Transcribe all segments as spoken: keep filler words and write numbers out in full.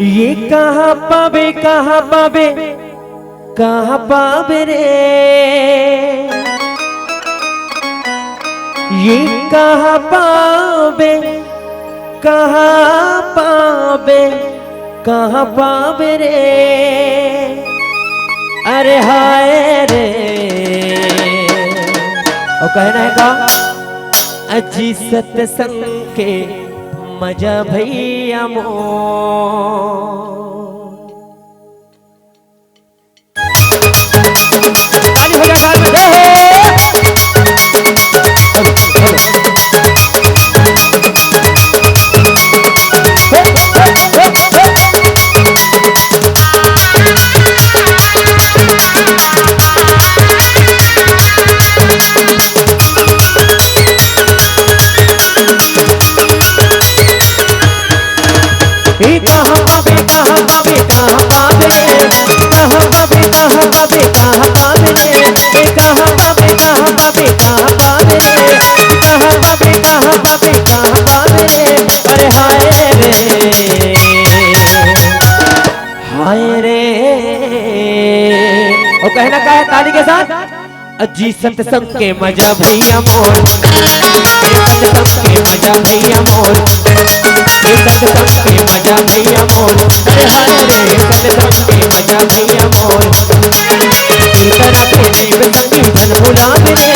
ये कहाँ पाबे, कहाँ पाबे, कहाँ पाबे रे? ये कहाँ पाबे, कहाँ पाबे, कहाँ पाबे रे? अरे हाय रे। अउ कहना हे का? अजी सत्संग के मजा भैया मोर। ताली हो जाए साथ में। जय हो। ए कहाँ पाबे, कहाँ पाबे, कहाँ पाबे रे? कहाँ पाबे, कहाँ पाबे, कहाँ पाबे रे? ए कहाँ पाबे, कहाँ पाबे, कहाँ पाबे रे? कहाँ पाबे, कहाँ पाबे, कहाँ पाबे रे? अरे हाय रे, हाय रे। अउ कहना का हे ताली के साथ? अजी सत्संग के मजा भैया मोर, ए सत्संग के मजा भैया मोर, ए सत्संग के मजा भैया मोर। अरे हाय रे, सत्संग के मजा भैया मोर। सुरता राखे देव संगी धन भुलावे रे,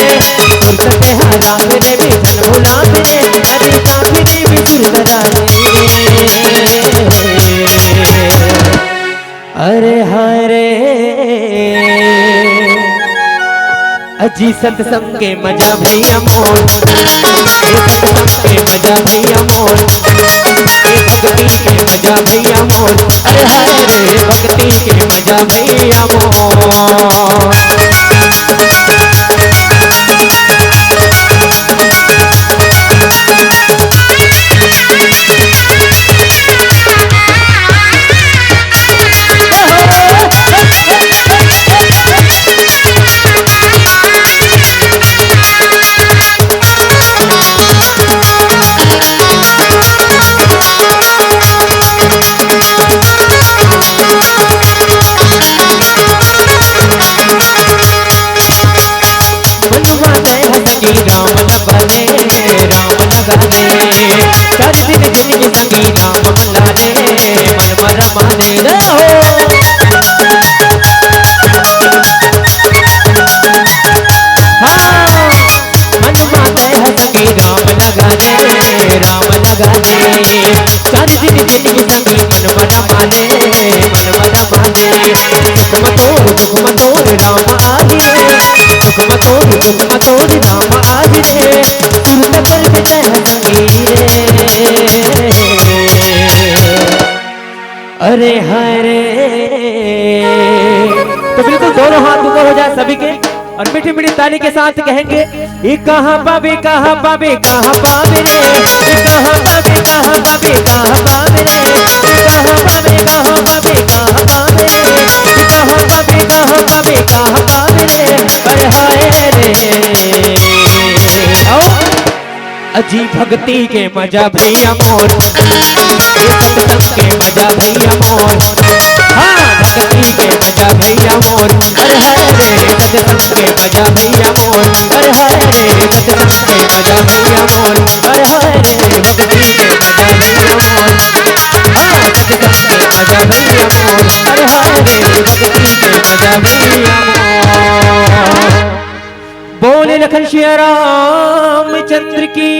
सुरता तेहार राखे देव धन भुलावे रे, अरे राखे देव सुरता राखे। अरे हाय रे, अजी सत्संग के मजा भैया मोर, ए सत्संग के मजा भैया मोर, ए भक्ति के मजा भैया मोर। अरे हाय रे, भक्ति के मजा भैया मोर। मनवा दया संगी राम लगा रे, राम लगा रे। चार दिन जिंदगी संगी राम मला रे, मनवा रमा रे। जय हो। हाँ, मनवा दया संगी राम लगा रे, राम लगा रे। चार दिन जिंदगी संगी मनवा रमा रे, मनवा रमा रे। सुख मतोर, सुख मतोर राम आही रे, सुख मतोर, सुख मतोर राम आही रे। सुरत पर के तह संगी रे। अरे हरे। तो बिल्कुल दोनों हाथ ऊपर हो जाए सभी के और मीठी मीठी ताली के साथ कहेंगे, ये कहाँ पाबे, कहाँ पाबे, कहाँ पाबे रे, ये कहाँ पाबे, कहाँ पाबे, कहाँ पाबे रे, ये कहाँ पाबे, कहाँ पाबे, कहाँ पाबे रे, ये कहाँ पाबे, कहाँ पाबे, कहाँ पाबे रे। अरे हाय रे। आओ। अजी भक्ति के मजा भैया मोर, ये सत्संग के मजा भैया मोर। हाँ, भक्ति के मजा भैया मोर। अरे हाय रे, सत्संग के मजा भैया मोर। अरे हाय रे, सत्संग के मजा भैया मोर। अरे हाय रे, भक्ति के मजा भैया मोर। हाँ, सत्संग के मजा भैया मोर। अरे हाय रे, भक्ति के मजा भैया मोर। बोले लखन सिया रामचंद्र की।